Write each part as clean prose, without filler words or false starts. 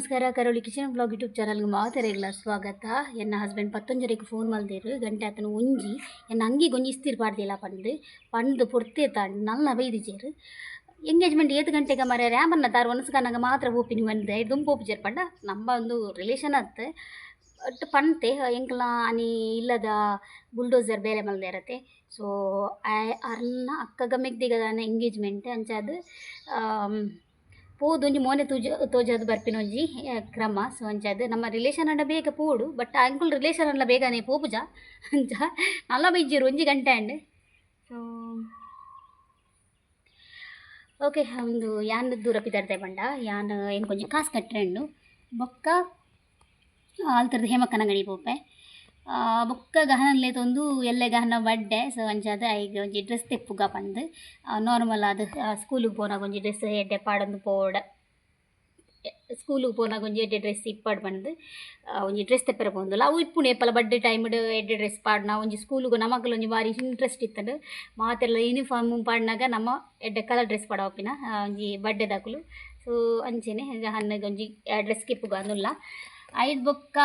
ನಮಸ್ಕಾರ. ಕರೋಳಿ kitchen blog YouTube ಚಾನಲ್ಗೆ ಮಾತೆರೆಗ್ಲ ಸ್ವಾಗತ. ಎನ್ನ ಹಸ್ಬೆಂಡ್ ಪತ್ತೊಂಜರೆಗೆ ಫೋನ್ ಮಲ್ದೇರು. ಗಂಟೆ ಆತನ ಒಂಜಿ ಎನ್ನ ಅಂಗಿ ಒಂಜಿ ಇಸ್ತಿರ್ ಪಾಡ್ದಿಲ್ಲ ಪಂದು ಪಂದು ಪೊರ್ತೆ ತಾಂಡ್ ನಲ್ಲ ಬೈದಿಜೇರು. ಎಂಗೇಜ್ಮೆಂಟ್ ಏತ್ ಗಂಟೆಗೆ ಮರೆ ರ್ಯಾಮನ್ನ ತಾರು ಒನಸ್ಕನಾಗ ಮಾತ್ರ ಪೋಪಿನಿ ಬಂದೆ ದುಂಪು ಪೋಪುಜೆರ್ ಪಂಡ ನಮ್ಮ ಒಂದು ರಿಲೇಷನ್ ಅತ್ತೆ ಒಟ್ಟು ಪಂತೆ ಎಂಕ್ಲ ಅನಿ ಇಲ್ಲದ ಬುಲ್ಡೋಸರ್ ಬೇಲೆ ಮಲ್ದೇರತೆ. ಸೊ ಅರ್ನ ಅಕ್ಕಗ ಮೆಗ್ದಿಗದಾನ ಎಂಗೇಜ್ಮೆಂಟ್ ಅಂಚಾದ್ ಪೋದು ಒಂಜಿ ಮೋನೆ ತೂಜ ತೋಜಾದ್ ಬರ್ಪಿನ ಒಂಜಿ ಕ್ರಮ. ಸೊ ಅಂಚಾದ್ ನಮ್ಮ ರಿಲೇಷನ್ ಅಂಡ ಬೇಗ ಪೋಡು ಬಟ್ ಅಂಕುಲ್ ರಿಲೇಷನ್ ಅಂಡ ಬೇಗನೆ ಪೋಪುಜ ಅಂಚ ನಲ್ಲ ಬೈಜೆರ್ ಒಂಜಿ ಗಂಟೆ ಅಂಡ್. ಸೊ ಓಕೆ ಒಂದು ಯಾನ್ ದೂರ ಪಿದರ್ದೆ ಪಂಡ ಯಾನ್ ಎಂಕೊಂಜಿ ಕಾಸು ಕಟ್ರೆಂಡು ಬೊಕ್ಕ ಆಲ್ತರ್ದ ಹೇಮಕ್ಕನ ಅಂಗಡಿ ಪೋಪೆ ಬೊಕ್ಕ ಗಹನಲ್ಲೇ ತೊಂದು ಎಲ್ಲೆ ಗಹನ ಬಡ್ಡೆ. ಸೊ ಅಂಚಾದ್ ಐಗ್ ಒಂಜಿ ಡ್ರೆಸ್ ತೆಪ್ಪುಗ ಪಂದ್ ನಾರ್ಮಲ್ ಆದ್ ಸ್ಕೂಲಿಗೆ ಪೋನಾಗ ಒಂಜಿ ಡ್ರೆಸ್ ಎಡ್ಡೆ ಪಾಡೊಂದು ಪೋವಡ, ಸ್ಕೂಲಿಗೆ ಪೋನಾಗ ಒಂಜಿ ಎಡ್ಡೆ ಡ್ರೆಸ್ ಇಪ್ಪಡ್ ಪಂದ್ ಒಂಜಿ ಡ್ರೆಸ್ ತೆಪ್ಪರೆ ಪೋಂದುಲ್ಲ. ಅವು ಇಪ್ಪುಂಡು ಏಪಲ ಬಡ್ಡೆ ಟೈಮ್ಡ್ ಎಡ್ಡೆ ಡ್ರೆಸ್ ಪಾಡ್ನ ಒಂಜಿ ಸ್ಕೂಲುಗು ನಮಕ್ಲ ಒಂಜಿ ಬಾರಿ ಇಂಟ್ರೆಸ್ಟ್ ಇತ್ತಂಡು ಮಾತೆರ್ಲ ಯೂನಿಫಾರ್ಮ್ ಪಾಡ್ನಾಗ ನಮ್ಮ ಎಡ್ಡೆ ಕಲರ್ ಡ್ರೆಸ್ ಪಾಡಾಪಿನ ಒಂಜಿ ಬಡ್ಡೆದಕುಲು. ಸೊ ಅಂಚೆನೆ ಗಹನಗ್ ಒಂಜಿ ಡ್ರೆಸ್ ಕಿಪ್ಪುಗ ಅಂದುಲ್ಲ. ಐದ್ ಬೊಕ್ಕ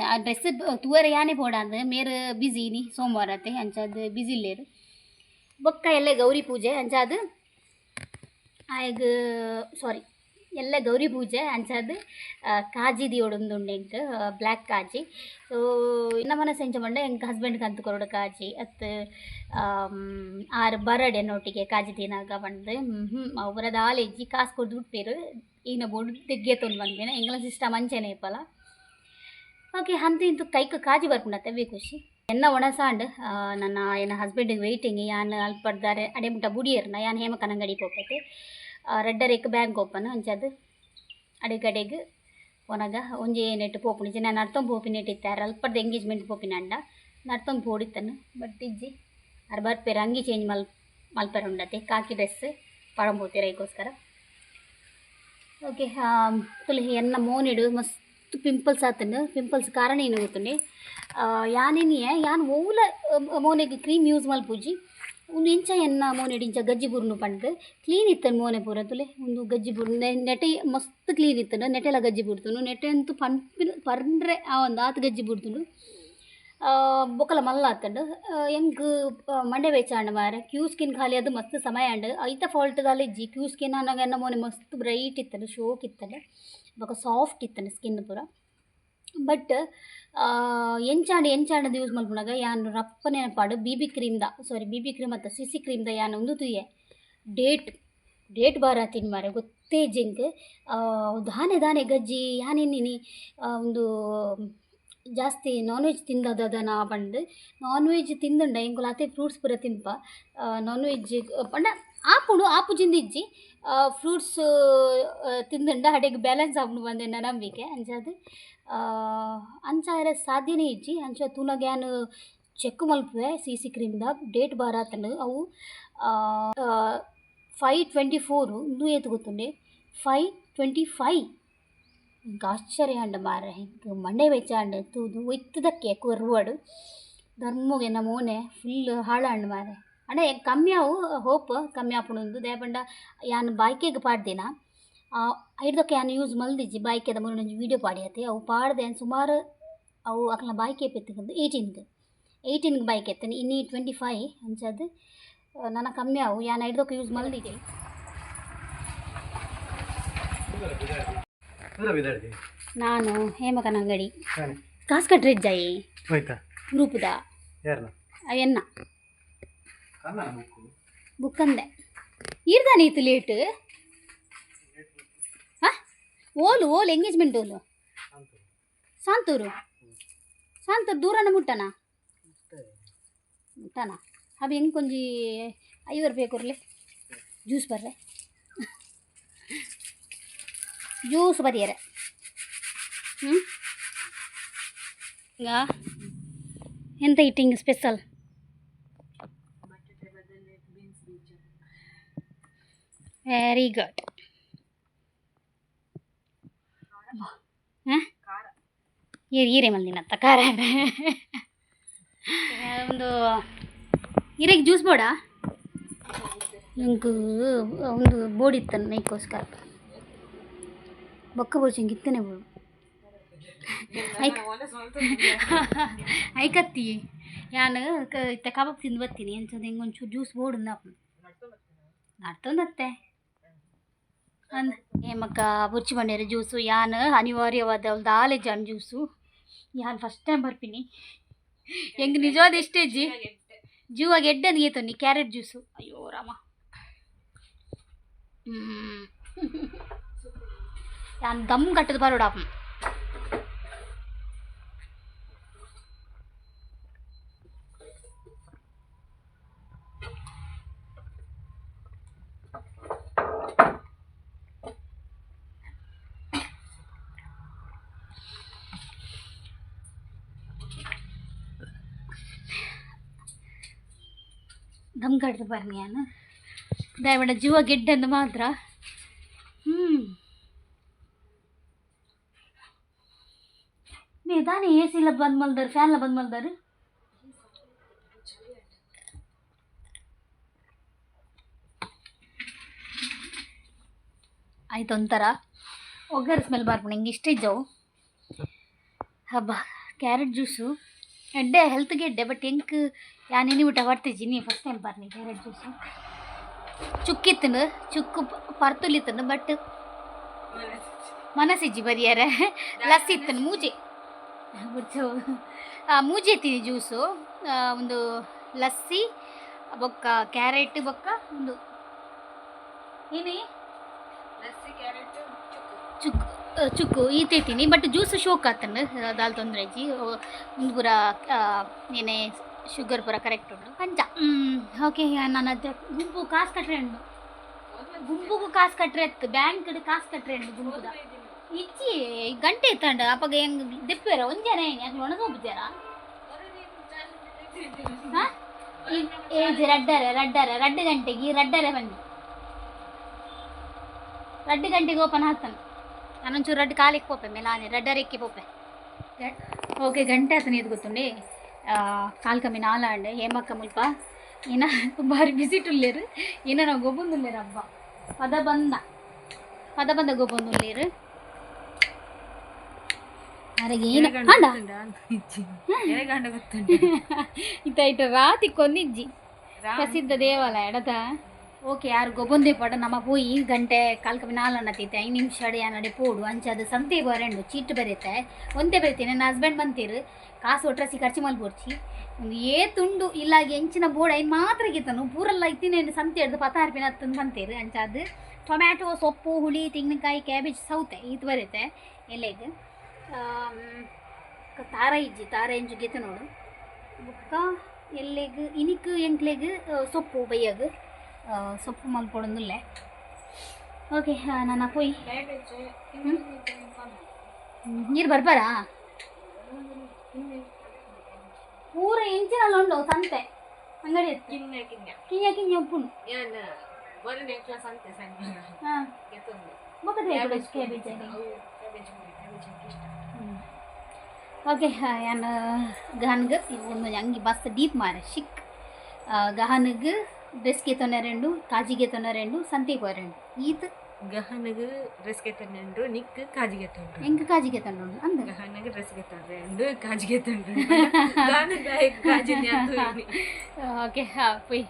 ಆ ಡ್ರೆಸ್ ತೂವರೆ ಯಾನೆ ಪೋಡಾಂದ್ ಮೇರ್ ಬಿಸಿ ನಿ ಸೋಮವಾರ ಅತ್ತೆ ಅಂಚಾದ್ ಬಿಸಿ ಇಲ್ಲೇರು. ಬೊಕ್ಕ ಎಲ್ಲೆ ಗೌರಿ ಪೂಜೆ ಅಂಚಾದ್ ಆಯ್ಗ್ ಸಾರಿ ಎಲ್ಲೆ ಗೌರಿ ಪೂಜೆ ಅಂಚಾದ್ ಕಾಜಿ ದಿಯೊಡೊಂದುಂಡು ಎಂಕ್ ಬ್ಲ್ಯಾಕ್ ಕಾಜಿ. ಸೊ ಎನ್ನ ಮನಸ್ಸು ಎಂಚ ಪಂಡ ಎಂಕ್ ಹಸ್ಬೆಂಡ್ ಕಂತ್ ಕೊರೊಡು ಕಾಜಿ ಅತ್ತ್ ಆರ್ ಬರಡ್ ಎನ್ನೊಟ್ಟಿಗೆ ಕಾಜಿ ದಿನಾಗ ಪಂದ್ ಅವು ಪೂರ ದಾಲ ಇಜ್ಜಿ ಕಾಸ್ ಕೊರ್ದು ಬುಡ್ಪೆರ್ ಈನ ಬೋಡು ದೆಗ್ಗೆತೊಂದು ಪನ್ಪಿನ ಎಂಕಲ್ನ ಸಿಸ್ಟಮ್ ಅಂಚೆನೆ ಇಪ್ಪಲ. ಓಕೆ ಅಂತು ಇಂತು ಕೈಕ್ ಕಾಜಿ ಬರ್ಪುಂಡತ್ತೆ ಅವೇ ಖುಷಿ. ಎನ್ನ ಒಣಸಾಂಡ್ ನನ್ನ ಎನ್ನ ಹಸ್ಬೆಂಡಿಗೆ ವೆಯ್ಟಿಂಗ್ ಯಾನ್ ಅಲ್ಪಡ್ದಾರೆ ಅಡೆ ಮುಟ್ಟ ಬುಡಿಯರ್ನ ಯಾನ್ ಹೇಮಕ್ಕನ ಅಂಗಡಿ ಪೋಪೆತೆ ರಡ್ಡರೆಕ್ ಬ್ಯಾಂಕ್ ಓಪನ್ ಅಂಚಾದ್ ಅಡೆಗಡೆಗ್ ಪೋನಗ ಒಂಜಿ ನೆಟ್ ಪೋಪುಂಡು ಇಜ್ಜಿ ನಾನು ನಡ್ತೊಂದು ಪೋಪಿನೆಟ್ ಇತ್ತೆ ಅಲ್ಪಡ್ದು ಎಂಗೇಜ್ಮೆಂಟ್ ಪೋಪಿನಂಡ ನಡ್ತೊಂದು ಪೋಡಿತ್ತನು ಬಟ್ ಇಜ್ಜಿ ಅರ್ ಬರ್ಪೆರ್ ಅಂಗಿ ಚೇಂಜ್ ಮಲ್ಪೆರೆ ಉಂಡತೆ ಕಾಕಿ ಡ್ರೆಸ್ ಪಾಡೊಂದು ಪೋತೆರ್ ಐಕೋಸ್ಕರ. ಓಕೆ ತುಲೆ ಎನ್ನ ಮೋನೆಡ್ ಮಸ್ತ್ ಪಿಂಪಲ್ಸ್ ಆತುಂಡು. ಪಿಂಪಲ್ಸ್ ಕಾರಣ ಏನು ಗೊತ್ತುಂಡೆ ಯಾನೆನಿಯೆ ಯಾನ್ ಒವ್ಲ ಮೋನೆಗ್ ಕ್ರೀಮ್ ಯೂಸ್ ಮಲ್ಪುಜಿ ಉಂದು ಎಂಚ ಎನ್ನ ಮೋನೆಡ್ ಇಂಚ ಗಜ್ಜಿ ಬುರ್ನು ಪಂದ್ ಕ್ಲೀನ್ ಇತ್ತುಂಡು ಮೋನೆ ಪೂರ ತುಲೆ ಉಂದು ಗಜ್ಜಿ ಬುರ್ನು ನೆಟೆ ಮಸ್ತ್ ಕ್ಲೀನ್ ಇತ್ತುಂಡು ನೆಟೆಲ ಗಜ್ಜಿ ಬುರ್ತುಂಡು ನೆಟೆ ಅಂತೂ ಪನ್ಪಿನ ಪಂಡ್ರೆ ಆವೊಂದು ಆತ್ ಗಜ್ಜಿ ಬುರ್ತುಂಡು ಬೊಕಲ ಮಲ್ಲ ಆತುಂಡು. ಎಂಕ್ ಮಂಡೆ ಬೆಚ್ಚ ಆಂಡ್ ಮಾರ್ರೆ ಕ್ಯೂ ಸ್ಕಿನ್ ಖಾಲಿ ಅದು ಮಸ್ತ್ ಸಮಯ ಆಂಡ್ ಐತ ಫಾಲ್ಟ್ ದಾಲ ಇಜ್ಜಿ. ಕ್ಯೂ ಸ್ಕಿನ್ ಆನಗ ಎನ್ನ ಮೋನೆ ಮಸ್ತ್ ಬ್ರೈಟ್ ಇತ್ತುಂಡು ಶೋಕ್ ಇತ್ತುಂಡು ಬೊಕ ಸಾಫ್ಟ್ ಇತ್ತುಂಡು ಸ್ಕಿನ್ ಪೂರ. ಬಟ್ ಎಂಚಾಂಡ್ ಎಂಚಾಂಡ್ ಯೂಸ್ ಮಲ್ಪುನಗ ಯಾನ್ ರಪ್ಪ ನೆನಪಾಡು ಬಿ ಬಿ ಕ್ರೀಮ್ದ ಸಾರಿ ಬಿ ಬಿ ಕ್ರೀಮ್ ಅತ್ತ ಸಿ ಸಿ ಕ್ರೀಮ್ದ ಯಾನ್ ಉಂದು ತೂಯೆ ಡೇಟ್ ಡೇಟ್ ಬಾರಾತಿನ ಮಾರ್ರೆ ಗೊತ್ತೇ ಇಜ್ಜಿ ಎಂಕ್ ದಾನೆ ದಾನೆ ಗಜ್ಜಿ ಯಾನೆನ್ನಿನಿ ಉಂದು ಜಾಸ್ತಿ ನಾನ್ ವೆಜ್ ತಿಂದದನ ಪಂದ್ ನಾನ್ ವೆಜ್ ತಿಂದುಂಡ ಎಂಕುಲು ಆತೆ ಫ್ರೂಟ್ಸ್ ಪೂರ ತಿನ್ಪ ನಾನ್ ವೆಜ್ ಪಂಡ ಆಪುಂಡು ಆಪುಜಿಂದ್ ಇಜ್ಜಿ ಫ್ರೂಟ್ಸ್ ತಿಂದುಂಡ ಅಡೆಗ್ ಬ್ಯಾಲೆನ್ಸ್ ಆಪುಂಡು ಪಂದ್ ಎನ್ನ ನಂಬಿಕೆ ಅಂಚಾದ್ ಅಂಚ ಆಯೆರೆ ಸಾಧ್ಯನೇ ಇಜ್ಜಿ. ಅಂಚ ತೂನಗ ಯಾನ್ ಚೆಕ್ ಮಲ್ಪುವೆ ಸಿ ಸಿ ಕ್ರೀಮ್ದ ಡೇಟ್ ಬಾರ್ ಆತುಂಡು ಅವು 5/24 ಉಂದು ಏತ್ ಗೊತ್ತುಂಡೆ 5/25 ಎಂಕ್ ಆಶ್ಚರ್ಯ ಆಂಡ್ ಮಾರ್ರೆ ಎಂಕ್ ಮಂಡೆ ಬೆಚ್ಚ ಆಂಡ್ ತೂದು ಒಯ್ತುದಕ್ಕೆ ಕೊರ್ವಡ್ ಧರ್ಮೊಗು ಎನ್ನ ಮೋನೆ ಫುಲ್ ಹಾಳಾಂಡ್ ಮಾರ್ರೆ. ಆಂಡ ಕಮ್ಮಿ ಆವು ಹೋಪ್ ಕಮ್ಮಿ ಆಪುಂಡು ದಾಯೆ ಪಂಡ ಯಾನ್ ಬಾಯ್ಕೆಗ್ ಪಾಡ್ದಿನ ಐಡ್ದೊಕ ಯಾನ್ ಯೂಸ್ ಮಲ್ದಿಜ್ಜಿ ಬಾಯ್ಕೆದ ಮೊನ್ನೆ ಒಂಜಿ ವೀಡಿಯೋ ಪಾಡ್ಯತೆ ಅವು ಪಾಡ್ದೆ ಯಾನ್ ಸುಮಾರು ಅವು ಅಕಲ್ನ ಬಾಯ್ಕೆ ಪೆತ್ತುಂದು 18ಗ್ ಬಾಯ್ಕೆ ಎತ್ತುಂಡು ಇನಿ 25 ಅಂಚಾದ್ ನನ ಕಮ್ಮಿ ಆವು ಯಾನ್ ಐಡ್ದೊಕ ಯೂಸ್ ಮಲ್ದಿಜ್ಜಿ. ನಾನು ಹೇಮಕನ ಅಂಗಡಿ ಕಾಸು ಕಟ್ರೆ ಇಜ್ಜಾಯಿ ಗ್ರೂಪುದ ಅವೆನ್ನ ಬುಕ್ ಅಂದೆ ಈರ್ದಾನೆ ಇತ್ತು ಲೇಟ್ ಹಾಂ ಓಲು ಓಲು ಎಂಗೇಜ್ಮೆಂಟ್ ಓಲು ಸಾಂತೂರು ಸಾಂತೂರು ದೂರನ ಮುಟ್ಟನ ಮುಟ್ಟನ ಅವು ಹೆಂಗೆ ಒಂಜಿ 50 ರೂಪಾಯಿ ಕೊರ್ಲೆ ಜ್ಯೂಸ್ ಬರ್ರೆ ಜ್ಯೂಸ್ ಬರಿಯರೆ. ಹ್ಞೂ ಎಂತ ಈಟಿಂಗ್ ಸ್ಪೆಷಲ್? Very good. ಹಾಂ ಈರೆ ಮಲ್ದಿನತ್ತ ಖಾರ ಒಂದು ಈರೆಗೆ ಜ್ಯೂಸ್ ಬೋಡ ಎಂಕ್ ಒಂದು ಬೋರ್ಡ್ ಇತ್ತನ್ನು ಮೈಕೋಸ್ಕರ. ಬೊಕ್ಕ ಬೋರ್ಚಿ ಇತ್ತನೆ ಬೋಡು ಐಕತ್ತಿ ಯಾನ್ ಇತ್ತೆ ಕಬಾಬ್ ತಿಂದು ಬರ್ತೀನಿ ಎಂಚ ಎಂಗೊಂಚೂರು ಜ್ಯೂಸ್ ಬೋಡು ನಡ್ತೊಂದತ್ತೆ ಅಂದ್ ಹೇಮಕ್ಕ ಬುರ್ಚಿ ಬಂಡೇರು ಜ್ಯೂಸು ಯಾನ್ ಅನಿವಾರ್ಯವಾದ ದಾಲೆ ಜಾನ್ ಜ್ಯೂಸು ಯಾನ್ ಫಸ್ಟ್ ಟೈಮ್ ಬರ್ಪಿನಿ ಹೆಂಗೆ ನಿಜವಾದ ಎಷ್ಟೇ ಜಿ ಜೂವಾಗ ಎಡ್ಡೆ ಗೀತೊನ್ನಿ ಕ್ಯಾರೆಟ್ ಜ್ಯೂಸು ಅಯ್ಯೋ ರಾಮ ಯಾನ್ ದಮ್ ಕಟ್ಟದ ಬರೋಡಪ್ಪ ದಮ್ ಕಟ್ಟದ ಬರ್ನಿ ಯಾನ್ ದಯವಿಡ ಜೀವ ಗೆಡ್ಡೆಂದು ಮಾತ್ರ. ನೀ ತಾನೇ ಎ ಸಿ ಎಲ್ಲ ಬಂದ್ ಮಲ್ದಾರ ಫ್ಯಾನ್ಲ ಬಂದ್ ಮಲ್ದಾರ ಆಯ್ತು ಒಂಥರ ಒಗ್ಗರ ಸ್ಮೆಲ್ ಬರ್ಪುಂಡು ಹಿಂಗೆ ಇಷ್ಟ ಇಜ್ಜವು. ಹಬ್ಬ ಕ್ಯಾರೆಟ್ ಜ್ಯೂಸು ಎಡ್ಡೆ ಹೆಲ್ತ್ಗೆ ಎಡ್ಡೆ ಬಟ್ ಎಂಕ್ ಯಾನ್ ಇನಿ ಊಟ ಬರ್ತಿಜ್ಜಿ ನೀ ಫಸ್ಟ್ ಟೈಮ್ ಬರ್ನಿ ಕ್ಯಾರೆಟ್ ಜ್ಯೂಸು. ಚುಕ್ಕಿತ್ತನು ಚುಕ್ಕು ಪರ್ತುಲಿತ್ತನು ಬಟ್ ಮನಸ್ಸಿಜ್ಜಿ ಬರಿಯರೆ ಲಸ್ಸಿ ಇತ್ತನು ಮೂಜೆ ಬುಡ್ಚು ಮೂಜೆ ಎತ್ತೀನಿ ಜ್ಯೂಸು ಒಂದು ಲಸ್ಸಿ ಬೊಕ್ಕ ಕ್ಯಾರೆಟ್ ಬೊಕ್ಕ ಒಂದು ಏನೇ ಲಸ್ಸಿ ಕ್ಯಾರೆಟ್ ಚುಕ್ಕು ಚುಕ್ಕು ಈತೈತೀನಿ ಬಟ್ ಜ್ಯೂಸ್ ಶೋಕ್ ಆತನು ದಾಲ್ ತೊಂದರೆ ಇಜ್ಜಿ ಒಂದು ಪೂರ ಏನೇ ಶುಗರ್ ಪೂರ ಕರೆಕ್ಟ್ ಉಂಟು ಅಂಚ. ಓಕೆ ನಾನು ಅದೇ ಗುಂಪು ಕಾಸು ಕಟ್ರೆ ಉಂಡು ಗುಂಪುಗೂ ಕಾಸು ಕಟ್ರೆ ಇತ್ತು ಬ್ಯಾಂಕ್ ಕಾಸು ಕಟ್ರೆ ಉಂಡು ಗುಂಪುದ ಇಜ್ಜಿ ಗಂಟೆ ಇತ್ತಂಡ ಅಪ್ಪಗ ಹೆಂಗ್ ದಿಪ್ಪೇರ ಒಂಜನ ಯಾಕೆ ಒಣಗೋಗ್ಬಿದ್ದಾರ ಹಾಂ ಏಜ್ ರಡ್ಡರೆ ರಡ್ಡರೆ ರಡ್ಡು ಗಂಟೆಗೆ ರಡ್ಡರೆ ಬನ್ನಿ ರಡ್ಡು ಗಂಟೆಗೆ ಓಪನ್ ಆಗ್ತಾನೆ ನಾನೊಂಚೂರು ರಡ್ಡು ಕಾಲಿಗೆ ಪೋಪೆ ಮೇಲೆ ರಡ್ಡರೆಕ್ಕಿ ಪೋಪೆ. ಓಕೆ ಗಂಟೆ ಆತನ ಇದು ಗೊತ್ತುಂಡೆ ಕಾಲ್ ಕಮ್ಮಿ ನಾಲಾಂಡೆ ಹೇಮಕ್ಕ ಮುಲ್ಪ ಏನ ಭಾರಿ ಬಿಸಿಟ್ ಉಲ್ಲೇರು ಏನ ನಾವು ಗೊಬ್ಬೊಂದುಲ್ಲೇರು ಹಬ್ಬ ಪದ ಬಂದ ಪದ ಬಂದ ಗೊಬ್ಬೊಂದುಲ್ಲೇರು ಅರೆಗೆ ಏನು ಅಂಡ ಇತ್ತ ರಾತಿ ಕೊಂದಿಜ್ಜಿ ಪ್ರಸಿದ್ಧ ದೇವಾಲಯ ಎಡತ. ಓಕೆ ಯಾರು ಗೊಬ್ಬೊಂದೇ ಪಡ ನಮ್ಮ ಪೋಯಿ ಗಂಟೆ ಕಾಲ್ ಕಮ್ಮಿ ನಾಲ್ಕು ತೈತೆ 5 ನಿಮಿಷ ಅಡಿ ನಡೆ ಪೋಡು ಅಂಚ ಅದು ಸಂತೆ ಬರಂಡು ಚೀಟ್ ಬರೀತೆ ಒಂದೇ ಬರೀತೆ ನನ್ನ ಹಸ್ಬೆಂಡ್ ಬಂತೀರು ಕಾಸು ಒಟ್ರಸಿ ಖರ್ಚು ಮಲ್ಪೊರ್ಚಿ ಒಂದು ಏ ತುಂಡು ಇಲ್ಲ ಎಂಚಿನ ಬೋರ್ಡ್ ಐನ್ ಮಾತ್ರ ಗೀತನು ಪೂರೆಲ್ಲ ಇತ್ತಿನ ಸಂತೆ ಹಿಡ್ದು ಪತ್ತಾರ್ಪಿನ ಹತ್ತಂದು ಬಂತೀರು ಅಂಚ ಅದು ಟೊಮ್ಯಾಟೊ ಸೊಪ್ಪು ಹುಳಿ ತೆಂಗಿನಕಾಯಿ ಕ್ಯಾಬೇಜ್ ಸೌತೆ ಇದು ಬರುತ್ತೆ ಎಲೆಗೆ ತಾರ ಇಜ್ಜಿ ತಾರ ಇಂಜು ಗೀತ ನೋಡು ಬೊಕ್ಕ ಎಲ್ಲೆಗ್ ಇನಿಕ್ ಎಂಕ್ಲೆಗ್ ಸೊಪ್ಪು ಬಯ್ಯಗ್ ಸೊಪ್ಪು ಮಲ್ಪೊಡೊಂದುಲ್ಲೆ. ಓಕೆ ನಾನು ಪೋಯಿ ನೀರು ಬರ್ಬಾರಾ ಪೂರ ಇಂಚಿನಲ್ಲ ಉಂಡು ಸಂತೆ ಅಂಗಡಿ ಕಿನ್ಯ ಕಿನ್ಯ ಕಿನ್ಯ ಕಿನ್ಯ ಉಪ್ಪುಂಡು ಹಾಂ ಬೊಕ್ಕ ಕ್ಯಾಬೇಜ್. ಓಕೆ ಯಾನ್ ಗಹನ್ಗ್ ಒಂದು ಅಂಗಿ ಬಸ್ ಡೀಪ್ ಮಾರೆ ಶಿಕ್ ಗಹನ್ಗ್ ಡ್ರೆಸ್ಗೆ ತೊನರೆಂಡು ಕಾಜಿಗೆ ತೊನರೆಂಡು ಸಂತೆಗೆ ಪೋರೆಂಡು ಈತ್ ಗಹನಗ್ ಡ್ರೆಸ್ಗೆ ತಂಡು ನಿಕ್ ಕಾಜಿಗೆ ತಂಡು ಎಂಕ್ ಕಾಜಿಗೆ ತಂಡು ಅಂದ ಗಹನಗ್ ಡ್ರೆಸ್ಗೆ ತಂಡು ಕಾಜಿಗೆ ತಂಡು ಗಹನ ಕಾಜಿಗೆ ಓಕೆ ಹಾಂ ಪೊಯ್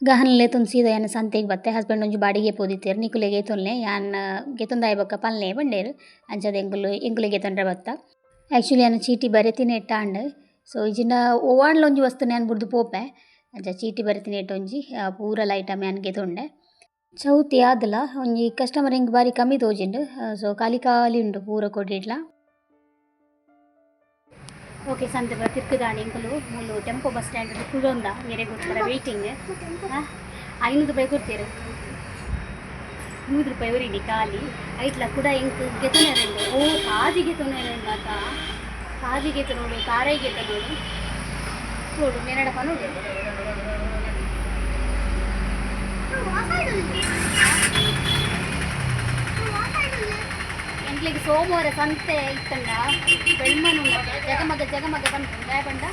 ಗಹನ್ಲೆ ತುನ್ ಸೀದಾ ಯಾನ್ ಸಂತೆಗೆ ಬತ್ತೆ ಹಸ್ಬೆಂಡ್ ಒಂಜಿ ಬಾಡಿಗೆ ಪೋದಿತ್ತೆರ್ ನಿಕುಲೆ ಗೇತೊನ್ಲೆ ಯಾನ್ ಗೆತೊಂದಾಯ ಬೊಕ್ಕ ಪಲ್ಲೆ ಪಂಡೇರ್ ಅಂಚದ ಎಂಕುಲು ಎಂಕುಲೆ ಗೆತೊಂಡ್ರೆ ಬತ್ತ. ಆ್ಯಕ್ಚುಲಿ ಯಾನ್ ಚೀಟಿ ಬರೆತಿನ ಆಂಡ್ ಸೊ ಇಜಿಂಡ ಒವಾಂಡ್ಲ ಒಂಜಿ ವಸ್ತು ಯಾನ್ ಬುಡ್ದು ಪೋಪೆ ಅಂಚ ಚೀಟಿ ಬರೆತಿನ ಒಂಜಿ ಪೂರ ಐಟಮ್ ಯಾನ್ ಗೆತೊಂಡೆ. ಚೌತಿ ಆದಲ ಒಂಜಿ ಕಸ್ಟಮರ್ ಎಂಕ್ ಬಾರಿ ಕಮ್ಮಿ ತೋಜಿಂಡು ಸೊ ಖಾಲಿ ಖಾಲಿ ಉಂಡು ಪೂರ ಕೊಡಿಡ್ಲ. ಓಕೆ ಸಂತೆ ಬರ ತಿರ್ಕುದಾಣಿ ಎಂಕುಲು ಮೂಲು ಟೆಂಪೋ ಬಸ್ ಸ್ಟ್ಯಾಂಡ್ ಕುಡೊಂದ ಮೇರೆ ಗೊತ್ತರ ವೇಟಿಂಗ್ 500 ರೂಪಾಯಿ ಕೊಡ್ತೀರು 100 ರೂಪಾಯಿ ಒರಿನಿ ಖಾಲಿ ಐಟ್ಲ ಕೂಡ ಎಂಕ್ ಗೆತೊನೆ ರೆಂಡು ಓ ಕಾಜಿ ಗೆತೊನೆ ರೆಂಡು ಆತ ಕಾಜಿ ಗೆತ ನೋಡು ತಾರೈ ಗೆತ ನೋಡು ನೋಡು ಮೇನಡಪ್ಪ ನೋಡು. ಎಂಕ್ಲೆಗ್ ಸೋಮವಾರ ಸಂತೆ ಇತ್ತಂಡ ಬೆಳ್ಮನು ಜಗಮಗ ಜಗಮಗ ಬಂತು ದಾಯ ಪಂಡ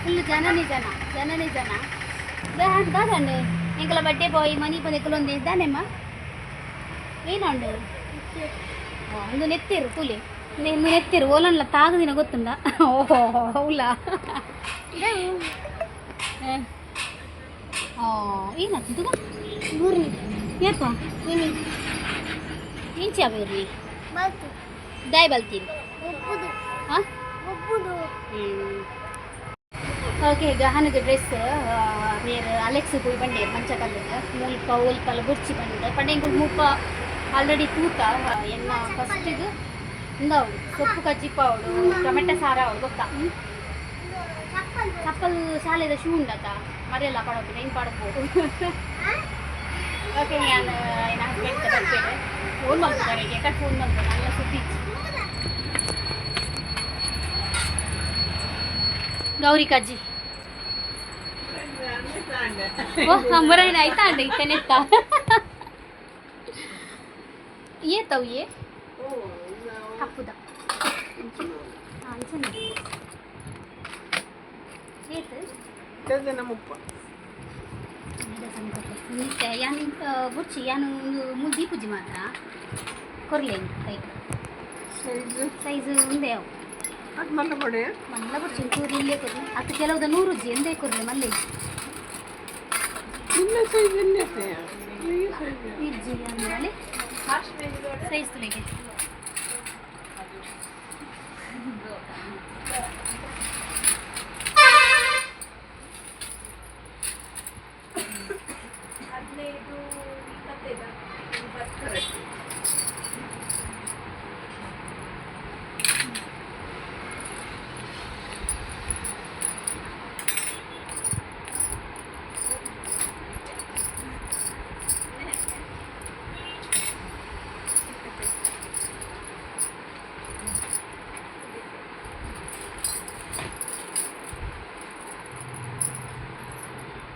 ಫುಲ್ ಜನನೇ ಜನ ಜನನೇ ಜನ ದಾದಂಡೆ ಎಂಕಲ ಬಡ್ಡೆ ಬಾಯ್ ಮನಿ ಪಂದೆ ಕುಲೊಂದೆ ಇದ್ದಾನೆಮ್ಮ. ಏನಾಂಡು ಒಂದು ನೆತ್ತಿರು ತೂಲೆ ಒಂದು ನೆತ್ತಿರು ಓಲನ್ಲ ತಾಗದಿನ ಗೊತ್ತುಂಡ. ಓಹೋ, ಹೌಲಾ? ಏನಾಗ್ತದೆ? ಏಪ ಇಂಚಿ ಅಭಿವೃದ್ಧಿ ದಾಯ್ ಬಲ್ತೀನಿ. ಹಾಂ, ಓಕೆ. ಗಹನದ ಡ್ರೆಸ್ ಮೇರ್ ಅಲೆಕ್ಸ್ ಪೋಯ್ ಬಂಡೇರ್ ಮಂಚ ಕಲ್ಲುಗ ಮುಲ್ಪ ಒಲ್ಪಲ ಬುರ್ಚಿ ಬಂದ ಪಂಡ ಎಂಕುಲು ಮುಲ್ಪ ಆಲ್ರೆಡಿ ತೂತ. ಎನ್ನ ಫಸ್ಟಿಗೆ ಇಂದಾವಡು ಸೊಪ್ಪು ಕಜ್ಜಿಪ್ಪಾವಡು, ಟೊಮೆಟೊ ಸಾರು ಆವಡು. ಗೊತ್ತಾ ಚಪ್ಪಲ್ ಶಾಲೆದ ಶೂ ಉಂಡತ ಮರೆಯಲ್ಲ ಪಡೋದು ಏನು ಪಡಬೋದು. ಓಕೆ, ನಾನು ಎನ್ನ ಹಸ್ಬೆಂಡ್ ಬರ್ಪೇರು ಫೋನ್ ಮಲ್ಪುದಾರೆ. ಎಕಡೆ ಫೋನ್ ಮಲ್ಪು ಅಲ್ಲ ಸುದ್ದಿ. ಗೌರಿ ಕಜ್ಜಿ ಓ ಅಂಬರೈನ ಆಯ್ತಾ ಅಂಡ ಇತ್ತನೆತ್ತ ಏತವು ಏ ಕಪ್ಪುದ ಅಂಚನೆ ಏತು. 30. ಯಾನ್ ಬುಡ್ಚಿ, ಯಾನ್ ಒಂದು ಮುದ್ದಿ ಪೂಜೆ ಮಾತ್ರ ಕೊರ್ಲೇನು ರೈಟ್. ಸೈಜ್? ಸೈಜ್ ಒಂದೇ ಅವು. ಅದು ಮಲ್ಲ ಕೊಡೆ. ಮಲ್ಲ ಬುಡ್ಚಿ ಚೂರು ಇಲ್ಲೇ ಕೊರ್ಲಿ ಅತ್ತು ಕೆಲವುದ ನೂರು ಜಿ ಎಂದೇ ಕೊರ್ಲಿ ಮಲ್ಲೆ. ನಿನ್ನ ಸೈಜ್ ಎಲ್ಲಿ? ಈ ಸೈಜ್. ಇಜ್ಜಿ ಅಂದರಲ್ಲಿ ಸೈಜ್ ತುಳಿಗೆ. 15, 25. ಕರೆಕ್ಟ್.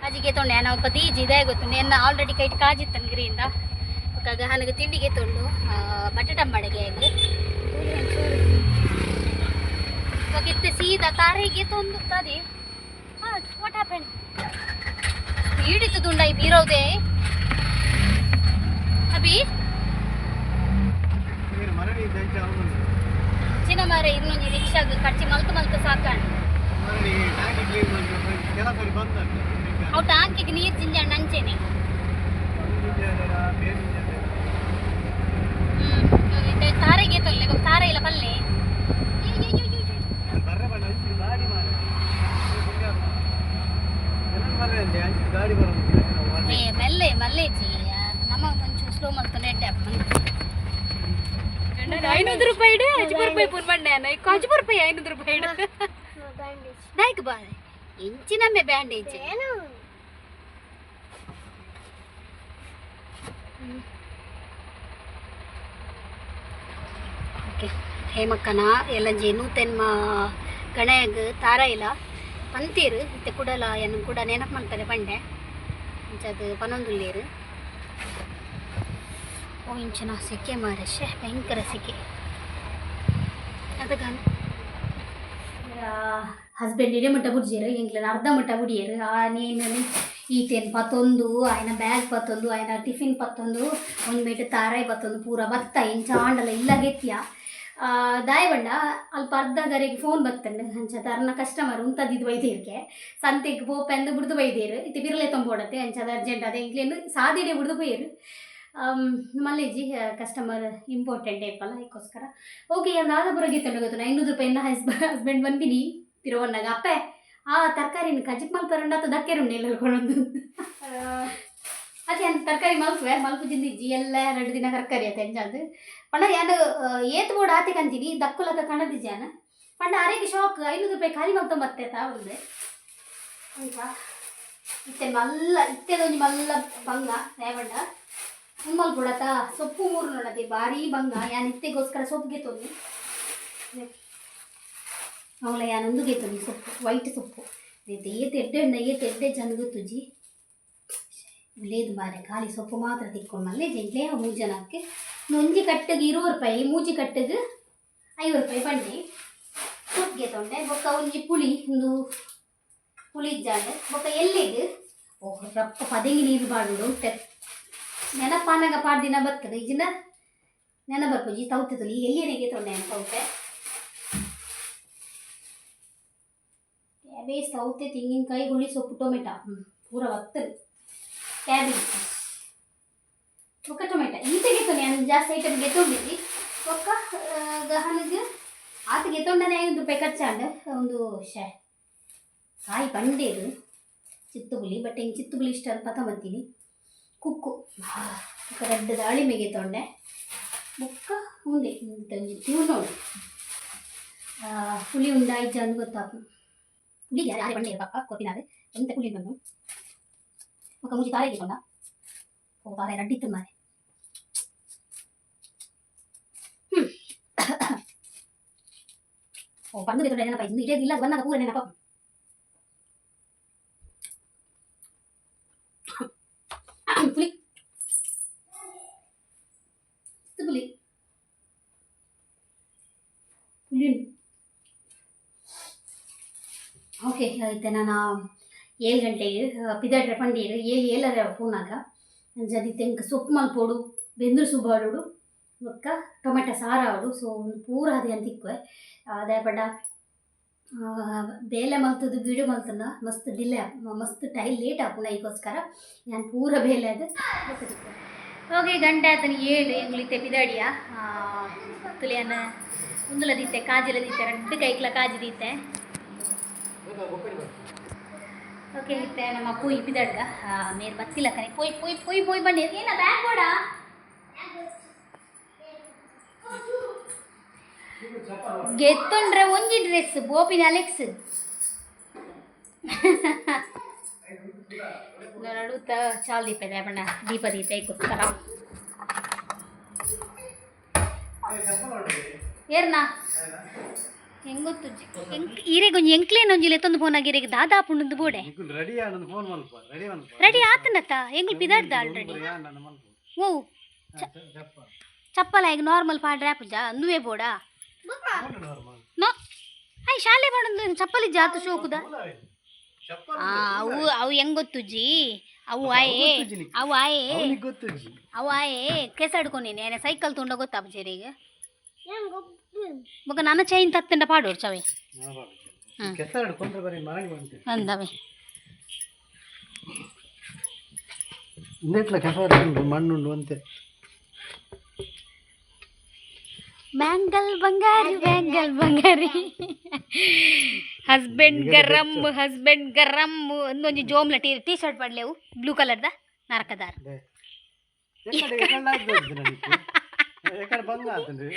ಕಾಜಿಗೆ ತೊಂಡೆ ನಾವು ಪದೀಜಿ ಇದೇ ಗೊತ್ತು. ಎನ್ನ ಆಲ್ರೆಡಿ ಕೈಟ್ ಕಾಜಿತ್ತನ್ ಗಿರಿಯಿಂದ ಬೊಕ್ಕ ಗಹನಗ ತಿಂಡಿಗೆ ತೊಂಡು ಬಟಾಟ ಮಡಗೆ ಆಗಿ ಇವಾಗ ಇತ್ತೆ ಸೀದಾ ತಾರೆಗೆ ತೊಂದು ತದೆ. What happen? Speed ಇತ್ತು ದುಂಡ ಈ ಬೀರೋದೆ ಅಭಿ. ಚಿನ್ನ ಮಾರೆ, ಇನ್ನೊಂದು ರಿಕ್ಷಾಗ ಖರ್ಚಿ ಮಲ್ತು ಮಲ್ತು ಸಾಕಾಣ. ಅವು ಟ್ಯಾಂಕಿಗೆ ನೀರು ಜಿಂಜಾಂಡ ಅಂಚೆನೆ. ಇತ್ತೆ ತಾರೆಗೆ ತೊಲ್ಲೆ ಬೊಕ್ಕ ತಾರೆ ಇಲ್ಲ ಪಲ್ಲೆ. ಏ ಮೆಲ್ಲೆ ಮಲ್ಲೇಜಿ, ನಮ್ಮ ಒಂಚೂರು ಸ್ಲೋ ಮಲ್ತು ನೆಟ್ಟೆ. 500 ರೂಪಾಯಿ ಇಡು, 10 ರೂಪಾಯಿ ಪೂರ್ ಬಂಡೆ 10 ರೂಪಾಯಿ, 500 ರೂಪಾಯಿ ಇಡು. ದಾಯ್ಕ್ ಬಾ ಇಂಚಿನಮ್ಮೆ ಬ್ಯಾಂಡೇಜ್. ಓಕೆ, ಹೇಮಕ್ಕನ ಎಲ್ಲಂಜಿ ನೂತೆನ್ಮ ಗಣಯಗ್ ತಾರಾಯಿಲ ಪಂತೀರು ಇತ್ತೆ ಕುಡಲ ಏನು ಕೂಡ ನೆನಪು ಮಲ್ಪರೆ ಪಂಡೆ ಅಂಚದು ಪನೊಂದುಲ್ಲೇರು. ಓ, ಇಂಚಿನ ಸೆಕೆ ಮಾರೆ, ಶೇ ಭಯಂಕರ ಸೆಕೆ. ಅದಕ್ಕೆ ಹಸ್ಬೆಂಡ್ ಇಡೇ ಮುಟ್ಟ ಬುಡ್ಜೇರು, ಎಂಕ್ಲೆನ ಅರ್ಧ ಮುಟ್ಟ ಬುಡಿಯರು. ಆ ನೀನು ಈತೇನು ಪತ್ತೊಂದು, ಆಯ್ನ ಬ್ಯಾಗ್ ಪತ್ತೊಂದು, ಆಯ್ನ ಟಿಫಿನ್ ಪತ್ತೊಂದು, ಒಂದು ಮೇಟ್ ತಾರಾಯಿ ಪತ್ತೊಂದು, ಪೂರ ಬತ್ತ ಇಂಚ ಆಂಡಲ ಇಲ್ಲ ಗೆತ್ತಿಯ ದಾಯ ಬಂಡ ಅಲ್ಪ ಅರ್ಧ ಗರೆಗೆ ಫೋನ್ ಬತ್ತಂಡು. ಅಂಚ ಅರ್ನ ಕಸ್ಟಮರ್ ಉಂತದಿದ್ದು ಬೈದೇರ್ಗೆ ಸಂತೆಗೆ ಪೋಪೆಂದು ಬಿಡ್ದು ಬೈದೇರು. ಇತ್ತೆ ಬಿರಲೆ ತೊಂಬೋಡತ್ತೆ ಅಂಚದ ಅರ್ಜೆಂಟ್ ಅದೇ ಎಂಕ್ಲೇನು ಸಾದಿಡೆ ಬಿಡ್ದು ಪೋಯರು. ಮಲ್ಲೇಜಿ, ಕಸ್ಟಮರ್ ಇಂಪಾರ್ಟೆಂಟ್ ಏಪಲ್ಲ, ಅದಕ್ಕೋಸ್ಕರ. ಓಕೆ, ದಾದ ಬರೋಗೆ ಗೊತ್ತು 500 ರೂಪಾಯಿ ಹಸ್ಬೆಂಡ್ ಬಂದಿನಿ ತಿರುವನ್ನಾಗ ಅಪ್ಪೆ ಆ ತರಕಾರಿನ ಕಜಿಪ್ ಮಲ್ಪರುಂಡ ಅಥವಾ ದಕ್ಕೆರುಂಡ ಎಲ್ಲ ಕೊಡೋದು. ಅದೇ ಅಂತ ತರಕಾರಿ ಮಲ್ಪುವೆ ಮಲ್ಪು ಜಿಂದಿಜ್ಜಿ ಎಲ್ಲ 2 ದಿನ ತರಕಾರಿ ಆತ ಎಂಜಾದ್ ಪಂಡ ಯಾನು ಏತ್ ಬೋರ್ಡ್ ಆತೆ ಕಂತೀನಿ ದಕ್ಕುಲಕ ಕಣದಿಜ್ಜಾನ ಪಂಡ ಅರೆಗೆ ಶಾಕ್, 500 ರೂಪಾಯಿ ಖಾಲಿ ಮಲ್ತೊಂಬತ್ತೆ ತಾ ಒಂದೆ ಅಂಚ. ಇತ್ತೆ ಮಲ್ಲ ಇತ್ತೆದೊಂಜಿ ಮಲ್ಲ ಬಂಗ ರೇವಂಡ ಉಮ್ಮಲ್ ಕೊಡತ ಸೊಪ್ಪು ಮೂರು ನೋಡತಿ ಭಾರಿ ಬಂಗ. ಯಾನ್ ಇತ್ತೆಗೋಸ್ಕರ ಸೊಪ್ಪು ಗೆತ್ತೊಂದು ಅವಳ ಯಾನೊಂದು ಗೆತ್ತೊಂದು ಸೊಪ್ಪು, ವೈಟ್ ಸೊಪ್ಪು. ಏತ್ ಎಡ್ಡೆ ಉಂಡ ಏತ್ ಎಡ್ಡೆ ಜನ ಗೊತ್ತುಜ್ಜಿ ಲೇದು ಮಾರೆ. ಖಾಲಿ ಸೊಪ್ಪು ಮಾತ್ರ ತಿಕ್ಕೊಂಡು ಮಲ್ಲೆ ಜಿಂಕ್ಲೆ 3 ಜನಕ್ಕೆ ಒಂಜಿ ಕಟ್ಟಗೆ 20 ರೂಪಾಯಿ, ಮೂಜಿ ಕಟ್ಟಗೆ 50 ರೂಪಾಯಿ ಬಂಡಿ. ಸೊಪ್ಪಿಗೆ ತೊಂಡೆ ಬೊಕ್ಕ ಒಂಜಿ ಪುಳಿ, ಒಂದು ಪುಳಿ ಇಜ್ಜಾಂಡ್ ಬೊಕ್ಕ ಎಲ್ಲಿಗೆ. ಓಹ್, ರಪ್ಪ ಪದೆಂಗಿ ನೀರು ಬಾಡುಡು. ನೆನಪಾನಾಗ ಪಾಡ್ದಿನ ಬರ್ತದೆ ಈಜಿನ ನೆನ ಬರ್ಪುಜಿ ತೌತೆ ತುಲಿ ಎಲ್ಲಿಯರಿಗೆ ತೊಂಡೆ ತೌತೆ ಕ್ಯಾಬೇಜ್ ಸೌತೆ ತೆಂಗಿನಕಾಯಿ ಹುಳಿ ಸೊಪ್ಪು ಟೊಮೆಟೊ ಪೂರ ಬರ್ತದೆ ಕ್ಯಾಬೇಜ್ ಬೊಕ್ಕ ಟೊಮೆಟೊ ಈತ ಗೆತ್ತೊಂಡೆ ನಾನು ಜಾಸ್ತಿ ಐಟಮ್ ಗೆತ್ತೊಂಡಿದ್ದಿ ಬೊಕ್ಕ ಗಹನಿಗೆ ಆತ ಗೆತ್ತೊಂಡನೆ 5 ರೂಪಾಯಿ ಖರ್ಚಾಂಡ್ ಒಂದು ಶೇ ಕಾಯಿ ಪಂಡೇರು ಚಿತ್ತುಬುಲಿ ಬಟ್ ಹೆಂಗೆ ಚಿತ್ತುಬುಲಿ ಇಷ್ಟ ಅಂತ ಪತ ಕುಕ್ಕು ಬೊಕ್ಕ ರಡ್ಡ್ ದಾಳಿಂಬೆ ಗೆತ್ತೊಂಡೆ ಬೊಕ್ಕ ಉಂದೆ ಒಂಜಿ ತಿವು ನೋಡು ಪುಳಿ ಉಂಡ ಇಜ್ಜ ಅಂದ್ ಗೊತ್ತಾಪು ಪುಳಿ ಯಾರು ಬಂಡೆ ಪಾಪ ಕೊತ್ತಿನಾರೆ ಎಂತ ಪುಳಿ ಬಂದು ಬೊಕ್ಕ ಮುಂಚೆ ತಾರೆ ಗೆತ್ತೊಂಡ ಓ ತಾರೆ ರಡ್ಡಿತ್ತು ಮಾರೆ ಓ ಬಂದು ಗೆತ್ತೊಂಡ ನೆನಪಾಯ್ತು ಇಡೀ ಇಲ್ಲ ಬಂದಾಗ ಪೂರ ನೆನಪ ಪುಳಿ ಪುಳಿ ಪುಳಿ. ಓಕೆ, ಇತ್ತೆ ನಾನು 7 ಗಂಟೆಗೆ ಪಿದಾಡ್ರೆ ಪಂಡೀರು ಏಳು ಏಳರೆ ಪೋನಾಗ ಜದಿ ತೆಂಕ್ ಸೊಪ್ಪು ಮಲ್ಪೋಡು ಬೆಂದ್ರು ಸುಬ್ಬಾಡೋಡು ಬೊಕ್ಕ ಟೊಮೆಟೊ ಸಾರು ಆವಡು. ಸೊ ಒಂದು ಪೂರ ಅದೇ ಅಂತ ತಿಕ್ಕುವೆ ಅದೇ ಪಂಡ ಬೇಲೆ ಮಲ್ತದ್ದು ವೀಡಿಯೋ ಮಲ್ತಂದ ಮಸ್ತ್ ಡಿಲೇ ಮಸ್ತ್ ಟೈಮ್ ಲೇಟ್ ಆಪುಂಡು. ಐಕೋಸ್ಕರ ನಾನು ಪೂರ ಬೇಲೆ ಅದು. ಓಕೆ, ಗಂಟೆ ಆತನ 7. ಎಂಗ್ಲಿತ್ತೆ ಪಿದಾಡಿಯ ತುಲಿಯನ್ನ ಉಂದುಲ ದೀತೆ ಕಾಜಿಲ ದೀತೆ ರಡ್ಡು ಕೈಕ್ಲ ಕಾಜಿ ದೀತೆ. ಓಕೆ, ಇತ್ತೆ ನಮ್ಮ ಪೂಯಿ ಪಿದಾಡ್ಗ ಮೇರ್ ಬತ್ತಿಲ್ಲ ಕಣೆ. ಪೋಯ್ ಪೋಯ್ ಪೋಯ್ ಪೋಯ್ ಬನ್ನಿ. ಏನ ಬ್ಯಾಗ್ ಬೋಡ ಗೆತ್ತೊಂಡ್ರೆ ಒಂಜಿ ಡ್ರೆಸ್ ಬೋಪಿನ ಅಲೆಕ್ಸ್ ನಡುತ್ತ ಚಾಲ್ ದೀಪ ಇದೆ ಬಣ್ಣ ದೀಪ ದೀಪ ಐಕೋಸ್ಕರ ಏರ್ನಾ ಹೆಂಗ್ ಗೊತ್ತು ಈರೆಗ್ ಒಂಜಿ ಎಂಕ್ಲೇನ್ ಒಂಜಿ ಲೆತ್ತೊಂದು ಫೋನ್ ಆಗಿರಿಗೆ ದಾದಾ ಪುಂಡುಂದು ಬೋಡೆ. ನಿಕುಲ್ ರೆಡಿ ಆನಂದ್ ಫೋನ್ ಮಲ್ಪ ರೆಡಿ ಮಲ್ಪ. ರೆಡಿ ಆತನತ್ತ ಎಂಗ್ಲು ಪಿದಾಡ್ದ ಆಲ್ರೆಡಿ. ಆನಂದ್ ಮಲ್ಪ. ಓ. ಚಪ್ಪ. ಚಪ್ಪಲ ಈಗ ನಾರ್ಮಲ್ ಪಾಡ್ರೆ ಆಪುಜ ಅಂದುವೆ ಬೋಡಾ? ನಾರ್ಮಲ್. ನೋ I ಶಾಲೆ ಬಾಡೊಂದು ಚಪ್ಪಲಿ ಜಾತು ಶೋಕುದ. ಚಪ್ಪಲ್. ಆ, ಅವು ಅವು ಹೆಂಗ್ ಗೊತ್ತುಜ್ಜಿ ಅವು ಆಯೆ ಅವು ಆಯೆ. ಅವನಿಗೆ ಗೊತ್ತುಜ್ಜಿ. ಅವು ಆಯೆ ಕೆಸಾಡ್ಕೊನೇನೆ ಆಯ್ನ ಸೈಕಲ್ ತುಂಡ ಗೊತ್ತಾಪುಜೆರ್ ಈಗ. ಬೊಕ ನನ ಚೈನ್ ತತ್ತಂಡ ಪಾಡೋಡು ಚವೆ. ಕೆಸರು ಕೊಂಡ್ರೆ ಬರೀ ಮರಳಿ ಬಂತೆ. ಅಂದವೆ. ಇಂದೆಟ್ಲ ಕೆಸರು ಉಂಟು ಮಣ್ಣುಂಡು ಅಂತೆ. ಬ್ಯಾಂಗಲ್ ಬಂಗಾರಿ ಬ್ಯಾಂಗಲ್ ಬಂಗಾರಿ ಹಸ್ಬೆಂಡ್ ಗರಂ ಹಸ್ಬೆಂಡ್ ಗರಂ ಒಂದೊಂಜಿ ಜೋಮ್ಲ ಟೀ ಟೀ ಶರ್ಟ್ ಪಡ್ಲೇವು ಬ್ಲೂ ಕಲರ್ದ ನರಕದಾರ್. ಎಕಡೆ ಎಕಡೆ ಆಗ್ತದೆ ನನಗೆ ಎಕಡೆ ಬಂದ ಆತಂದ್ರೆ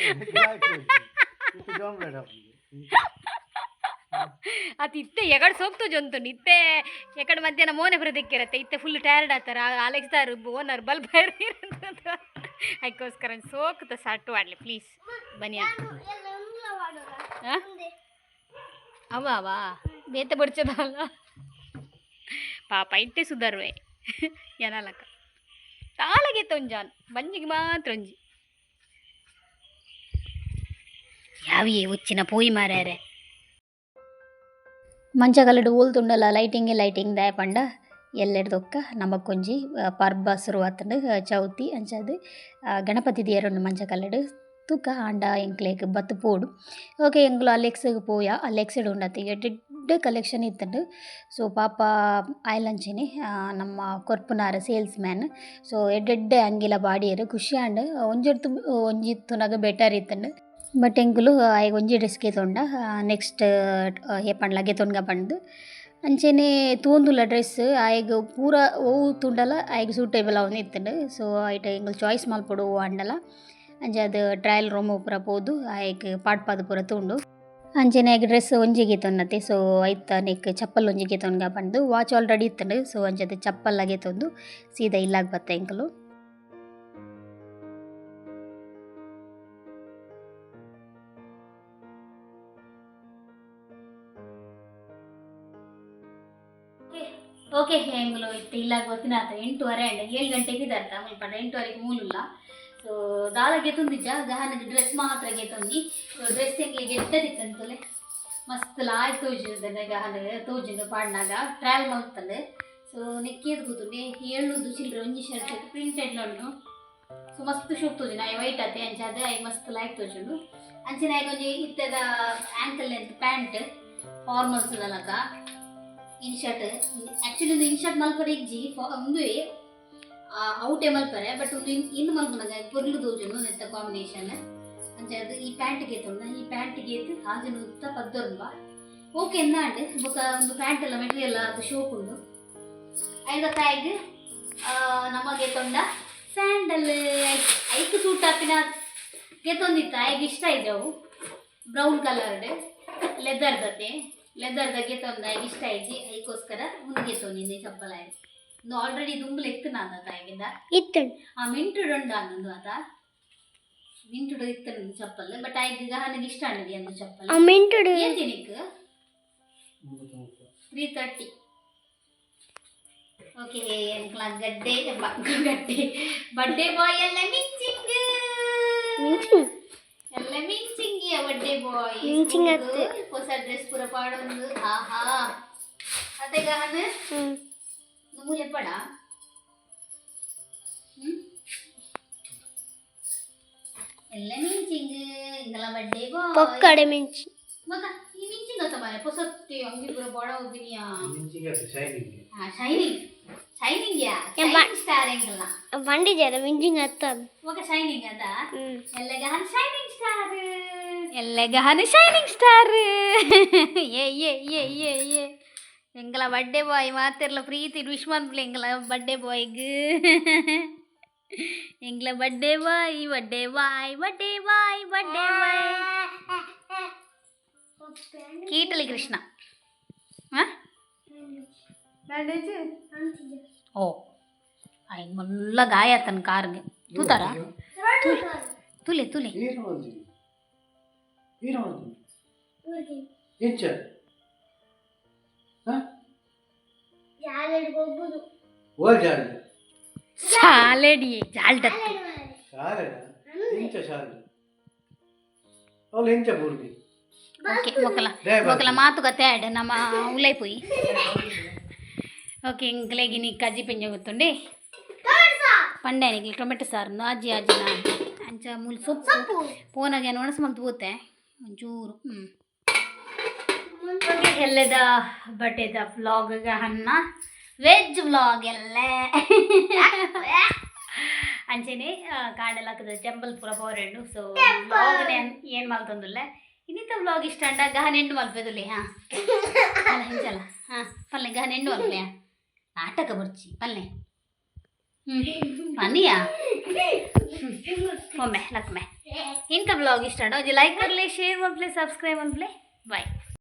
ಜಾಮ್ಲೇಟ್. ಅದು ಇತ್ತೆ ಎಗಡ್ ಸೋಕ್ತು ಜೊಂತು ಇತ್ತೆ ಎಕಡೆ ಮಧ್ಯಾಹ್ನ ಮೋನೆ ಬರೋದಕ್ಕಿರತ್ತೆ. ಇತ್ತೆ ಫುಲ್ ಟಯರ್ಡ್ ಆತಾರ ಅಲೆಕ್ಸಾರು ಓನರ್ ಬಲ್ಬ್ ಅದಕ್ಕೋಸ್ಕರ ಸೋಕ್ತ ಸಟ್ಟು ಆಡ್ಲಿ ಪ್ಲೀಸ್ ಬನ್ನಿ. ಅವ ಅವ ಬೇತೆ ಬಡ್ಚದಲ್ಲ ಪಾಪ ಇಟ್ಟೆ ಸುಧಾರ್ವೆ ಏನಲಕ್ಕ ತಾಳಗೆ ತೊಂಜಾನ್ ಬಂಜಿಗೆ ಮಾತ್ರ ಒಂಜಿ ಯಾವಿಯೇ ಉಚ್ಚಿನ ಪೋಯಿ ಮಾರ್ಯಾರೆ. ಮಂಚ ಕಲ್ಲಡ್ ಓಲ್ತುಂಡಲ ಲೈಟಿಂಗ್ ಲೈಟಿಂಗ್ ದಾಯ ಪಂಡ ಎಲ್ಲೆಡ್ದೊಕ್ಕ ನಮಕೊಂಜಿ ಪರ್ಬ ಶುರುವಾತಂಡು ಚೌತಿ ಅಂಚಾದ್ ಗಣಪತಿ ದೇರುಂಡು ಮಂಚ ಕಲ್ಲಡ್ ತೂಕ ಆಂಡ ಎಂಕ್ಲೆಗ್ ಬತ್ತ್ ಪೋಡು. ಓಕೆ, ಎಂಕ್ಲು ಅಲೆಕ್ಸ್ಗ್ ಪೋಯ. ಅಲೆಕ್ಸ್ಡ್ ಉಂಡತೆ ಎಡ್ಡೆಡ್ಡೆ ಕಲೆಕ್ಷನ್ ಇತ್ತುಂಡು. ಸೊ ಪಾಪ ಆಯ್ಲಂಚನೆ ನಮ್ಮ ಕೊರ್ಪುನಾರ್ ಸೇಲ್ಸ್ ಮ್ಯಾನ್. ಸೊ ಎಡ್ಡೆಡ್ಡೆ ಅಂಗಿಲ ಪಾಡಿಯೆರ್ ಖುಷಿ ಆಂಡ್. ಒಂಜೊರ್ತು ಒಂಜಿ ತೂನಗ ಬೆಟರ್ ಇತ್ತುಂಡು. ಬಟ್ ಎಂಕುಲು ಆಯೆ ಒಂಜಿ ಡ್ರೆಸ್ ಗೆತೊಂಡ ನೆಕ್ಸ್ಟ್ ಏಪಂಡ್ಲ ಗೆತೊನ್ಗ ಪಂದ್. ಅಂಚೆನೆ ತೂವೊಂದುಲ್ಲ ಡ್ರೆಸ್ ಆಯೆಗ್ ಪೂರ ಒವು ತೂಂಡಲ ಆಯೆಗ್ ಸೂಟೇಬಲ್ ಆವೊಂದು ಇತ್ತುಂಡು. ಸೊ ಐಟ್ ಎಂಕುಲು ಚಾಯ್ಸ್ ಮಲ್ಪೊಡು ಒವು ಆಂಡಲ. ಅಂಚಾದ್ ಟ್ರಯಲ್ ರೂಮ್ ಪೂರ ಪೋದು ಆಯೆಗ್ ಪಾಡ್ಪಾದ್ ಪೂರ ತೂಂಡು. ಅಂಚೆನೆ ಆಯೆಗ್ ಡ್ರೆಸ್ ಒಂಜಿ ಗೆತೊನ್ನತೆ. ಸೊ ಐತ ನೆಕ್ ಚಪ್ಪಲ್ ಒಂಜಿ ಗೆತೊನ್ಗ ಪಂದ್. ವಾಚ್ ಆಲ್ರೆಡಿ ಇತ್ತುಂಡು. ಸೊ ಅಂಚಾದ್ ಚಪ್ಪಲ್ ಗೆತೊಂದು ಸೀದಾ ಇಲ್ಲಾಗ್ ಬತ್ತ ಎಂಕುಲು. ಓಕೆ, ಎಂಕುಲು ಇತ್ತೆ ಇಲ್ಲಾಗ್ ಬತ್ತಿನಾತ 8:30 ಆಂಡ್. 7 ಗಂಟೆಗೆ ಇದಾರ್ತ ಮುಲ್ಪ 8:30ಗೆ ಮೂಲುಲ್ಲ. ಸೊ ದಾಲ ಗೆತೊಂದಿಜ್ಜ ಗಹನದ ಡ್ರೆಸ್ ಮಾತ್ರ ಗೆತೊಂದಿ. ಡ್ರೆಸ್ ಎಂಕ್ಲೆಗ್ ಎಡ್ಡೆ ತೂಲೆ ಮಸ್ತ್ ಲಾಯ್ಕ್ ತೋಜುಂಡು ಗಹನ ತೋಜುಂಡು ಪಾಡ್ನಾಗ ಟ್ರಯಲ್ ಮಲ್ತಂದು. ಸೊ ನೆಕ್ಕೇದು ಕೂತುಂಡೆ ಏಳ್ನೂದು ಚಿಲ್ಲರೆ ಒಂಜಿ ಶರ್ಟ್ ಪ್ರಿಂಟೆಡ್ ಉಂಡು. ಸೊ ಮಸ್ತ್ ಶೋಕ್ ತೋಜುಂಡು. ಆಯ್ ವೈಟ್ ಆತೆ, ಅಂಚ ಅದೇ ಆಯ್ ಮಸ್ತ್ ಲೈಕ್ ತೋಜುಂಡು. ಅಂಚನೆ ಆಯ್ಗ್ ಒಂಜಿ ಇತ್ತೆದ ಆಂಕಲ್ ಲೆಂತ್ ಪ್ಯಾಂಟ್, ಫಾರ್ಮಲ್ಸ್ ದಲಕ ಇನ್ ಶರ್ಟ್. ಆಕ್ಚುಲಿ ಒಂದು ಇನ್ ಶರ್ಟ್ ಮಲ್ಪರೆ ಇಜ್ಜಿ, ಉಂದುವೆ ಔಟೇ ಮಲ್ಪರೆ. ಬಟ್ ಒಂದು ಇನ್ ಮಲ್ಪುನಗ ಪೊರ್ಲು ತೋಜುಂಡು ನೆತ್ತ ಕಾಂಬಿನೇಷನ್. ಅಂಚ ಅದು ಈ ಪ್ಯಾಂಟ್ ಗೇತುಂಡು. ಈ ಪ್ಯಾಂಟ್ ಗೇತ್ ಆಜನ ಉತ್ತ ಪದ್ದೊರ್ಂಬ. ಓಕೆ ಎಂದಾಂಡ್. ಬೊಕ ಒಂದು ಪ್ಯಾಂಟ್ ಎಲ್ಲ ಮೆಟೀರಿಯಲ್ ಅದು ಶೋಕ್ ಉಂಡು. ಐದ ತಾಯಿಗ್ ನಮಗೆ ತೊಂಡ ಸ್ಯಾಂಡಲ್, ಐಕ್ ಸೂಟ್ ಆಪಿನ ಗೆತೊಂದಿತ್ತ. ಐಗ್ ಇಷ್ಟ ಆಯ್ಜವು. ಬ್ರೌನ್ ಕಲರ್ಡ್ ಲೆದರ್ ದತೆ, ಲೆದರ್ ದ ಗೆತೊಂದ. ಐಗ್ ಇಷ್ಟ ಆಯ್ಜಿ, ಐಕೋಸ್ಕರ ಮುಂದೆ ಗೆತೊಂದಿನಿ ಚಪ್ಪಲ. ಇಂದು ಆಲ್ರೆಡಿ ದುಂಬುಲು ಎತ್ತು ನಾಂದ ತಾಯಿಗಿಂದ. ಇತ್ತು. ಆ ಮಿಂಟುಡು ಉಂಡು ಅಂದು ಆತ ಮಿಂಟುಡು ಇತ್ತು ಚಪ್ಪಲ್. ಬಟ್ ಐಗ್ ಗಹನಿಗೆ ಇಷ್ಟ ಅಂಡದಿ ಅಂದು ಚಪ್ಪಲ್. ಆ ಮಿಂಟುಡು. ಏತಿನಿಕ್? 330. ಓಕೆ, ಎಂಕ್ಲ ಗಡ್ಡೆ ಗಡ್ಡೆ ಬರ್ಡೇ ಬಾಯ್ ಎಲ್ಲ ಮಿಂಚಿಂಗ್. ಮಿಂಚಿಂಗ್. ಎಲ್ಲ ಮಿಂಚಿಂಗ್ ಬರ್ಡೇ ಬಾಯ್. ಮಿಂಚಿಂಗ್ ಅತ್ತೆ. ಹೊಸ ಡ್ರೆಸ್ ಪೂರ ಪಾಡೊಂದು. ಆಹಾ, ಅತ್ತೆ ಗಹನ. ನುಮ್ಮು ಎಪ್ಪಡ? ಎಲ್ಲ ಮಿಂಚಿಂಗ್ ಇಂಗಲ ಬರ್ಡೇ ಬಾಯ್. ಪೊಕ್ಕಡೆ ಮಿಂಚಿ. ಮಗ ಈ ಮಿಂಚಿಂಗ್ ಅತ್ತ ಮಾರೆ, ಪೊಸತ್ತಿ ಅಂಗಿ ಪೂರ ಬಾಡ ಹೋಗಿನಿಯಾ. ಶೈನಿಂಗ್. ಶೈನಿಂಗ್, ಶೈನಿಂಗ್ ಯಾ. ಎಂಬ- ಶೈನಿಂಗ್ ಸ್ಟಾರ್ ಎಂಗಲ್ಲ. ಬಂಡಿಜಾರ ಮಿಂಚಿಂಗ್ ಅತ್ತದು. ಮಗ ಶೈನಿಂಗ್ ಅದ. ಹ್ಮ್. ಎಲ್ಲಗಹನ ಶೈನಿಂಗ್ ಸ್ಟಾರ್, ಎಲ್ಲಗಹನ ಶೈನಿಂಗ್ ಸ್ಟಾರ್. ಏ ಏ ಏ ಏ ಏ, ಎಂಗಲ ಬರ್ಡೇ ಬಾಯ್ ಮಾತಿರ್ಲ ಪ್ರೀತಿ ವಿಶ್ ಮನ್ಪುಲೆ ಎಂಗಲ ಬರ್ಡೇ ಬಾಯ್ಗ್. ಎಂಗ್ಲ birthday boy, birthday boy, birthday boy, birthday boy. ಕೀಟಲಿ ಕೃಷ್ಣ. ಹಾಂ, ಓ ಆಯ್ ಮಲ್ಲ ಗಾಯ ಆತನ ಕಾರ್ಗೆ. ತೂತಾರ? ತುಲೆ ತುಲೆ. ಏನು ಮಾಡ್ತೀನಿ, ಏನು ಮಾಡ್ತೀನಿ? ಎಂಚ? ಹಾಂ, ಓಲ್ ಜಾಡ. ಸಾಲೆಡಿ ಜಾಲ್ಡತ್ತು. ಶಾಲೆಡ ಎಂಚ ಶಾಲೆ ಅವಳು ಎಂಚ ಬೂರ್ಗಿ? ಓಕೆ, ಒಕಲ. ದಯ. ಒಕಲ ಮಾತುಕತೆ ಆಡ್ ನಮ್ಮ ಉಲೈ ಪೋಯಿ. ಓಕೆ, ಇಂಕ್ಲೆಗಿನಿ ಕಜಿ ಪಿಂಜ ಗೊತ್ತುಂಡೆ ಪಂಡ್ಯಾನಿಗೆ ಟೊಮೆಟೊ ಸಾರು ಅಜ್ಜಿ ಅಜ್ಜಿನ ಅಂಚ ಮೂಲು ಸೊಪ್ಪು ಪೋನಾಗ ಒಣಸು ಮಲ್ತು ಪೋತೆ ಒಂಚೂರು. ಹ್ಞೂ, ಎಲ್ಲದ ಬಟ್ಟೆದ ವ್ಲಾಗ್ ಹನ್ನ ವೆಜ್ ವ್ಲಾಗ್ ಎಲ್ಲ. ಅಂಚೆನೆ ಕಾಡೆಲ್ಲ ಟೆಂಪಲ್ ಪೂರ ಪೋರೆಂಡು. ಸೊ ವ್ಲಾಗ್ ಏನು ಮಲ್ತೊಂದುಲ್ಲೆ. ಇನ್ನಿತ ವ್ಲಾಗ್ ಇಷ್ಟ ಅಂಡ ಗಹನ ಎಂಡು ಮಲ್ಪೆದುಲ್ಲೆ. ಹಾಂ, ಅಲ್ಲ ಹಿಂಚಲ್ಲ. ಹಾಂ, ಪಲ್ಲೆ ಗಹನ ಎಂಡು ಮಲ್ಪೆ. ನಾಟಕ ಬುರ್ಚಿ ಪಲ್ಲೆ. ಹ್ಞೂ, ಪನ್ನಿಯಾ ಒಮ್ಮೆ ಲಕ್ಮೆ. ಇಂಥ ಬ್ಲಾಗ್ ಇಷ್ಟ ಅಂಡ ಒಂಜಿ ಲೈಕ್ ಬರಲಿ, ಶೇರ್ ಮಲ್ಪಲೆ, ಸಬ್ಸ್ಕ್ರೈಬ್ ಮಲ್ಪಲೆ. ಬಾಯ್.